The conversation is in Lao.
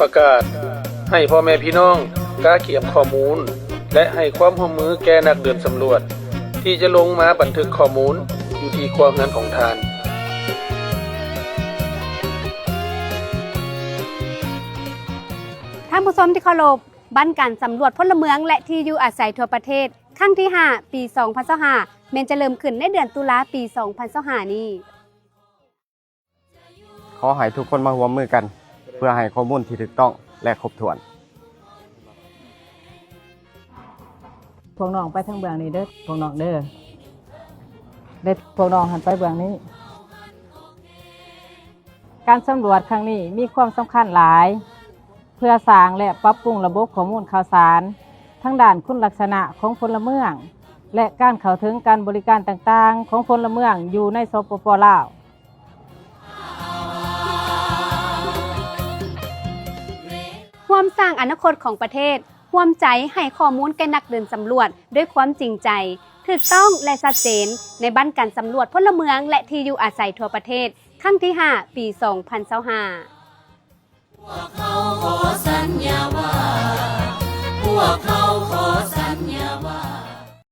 ປະກາດໃຫ້ພໍ່ແມ່ພີ່ນ້ອງກ້າກຽມຂໍ້ມູນ ແລະ ໃຫ້ຄວາມຮ່ວມມືແກ່ນັກເດີນສຳຫຼວດ ທີ່ຈະລົງມາບັນທຶກຂໍ້ມູນຢູ່ທີ່ຄົວເຮືອນຂອງທ່ານ. ທ່ານຜູ້ຊົມທີ່ເຄົາລົບ, ບັ້ນການສຳຫຼວດພົນລະເມືອງ ແລະ ທີ່ຢູ່ອາໄສທົ່ວປະເທດ ຄັ້ງທີຫ້າ ປີສອງພັນຊາວຫ້າ ແມ່ນຈະເລີ່ມຂຶ້ນໃນເດືອນຕຸລາ ປີສອງພັນຊາວຫ້ານີ້. ຂໍໃຫ້ທຸກຄົນມາຮ່ວມມືກັນ ເພື່ອໃຫ້ຂໍ້ມູນທີ່ຖືກຕ້ອງ ແລະ ຄົບຖ້ວນ. ພວກນ້ອງໄປທາງເບື້ອງນີ້ເດີ ພວກນ້ອງເດີ ແລະ ພວກນ້ອງຫັ້ນໄປເບື້ອງນີ້. ການສຳຫຼວດຄັ້ງນີ້ມີຄວາມສຳຄັນຫຼາຍ ເພື່ອສ້າງ ແລະ ປັບປຸງລະບົບຂໍ້ມູນຂ່າວສານ ທາງດ້ານຄຸນລັກສະນະຂອງພົນລະເມືອງ ແລະ ການເຂົ້າເຖິງການບໍລິການຕ່າງໆຂອງພົນລະເມືອງຢູ່ໃນ ສປປ ລາວ. ຮ່ວມສ້າງອະນາຄົດຂອງປະເທດ, ຮ່ວມໃຈໃຫ້ຂໍ້ມູນແກ່ນັກເດີນສຳຫຼວດດ້ວຍຄວາມຈິງໃຈ, ຖືກຕ້ອງ ແລະ ຊັດເຈນ ໃນບັ້ນການສຳຫຼວດພົນລະເມືອງ ແລະ ທີ່ຢູ່ອາໄສທົ່ວປະເທດ ຄັ້ງທີຫ້າ ປີສອງພັນຊາວຫ້າ. ພວກເຂົາຂໍສັນຍາວ່າ ພວກເຂົາຂໍສັນຍາວ່າ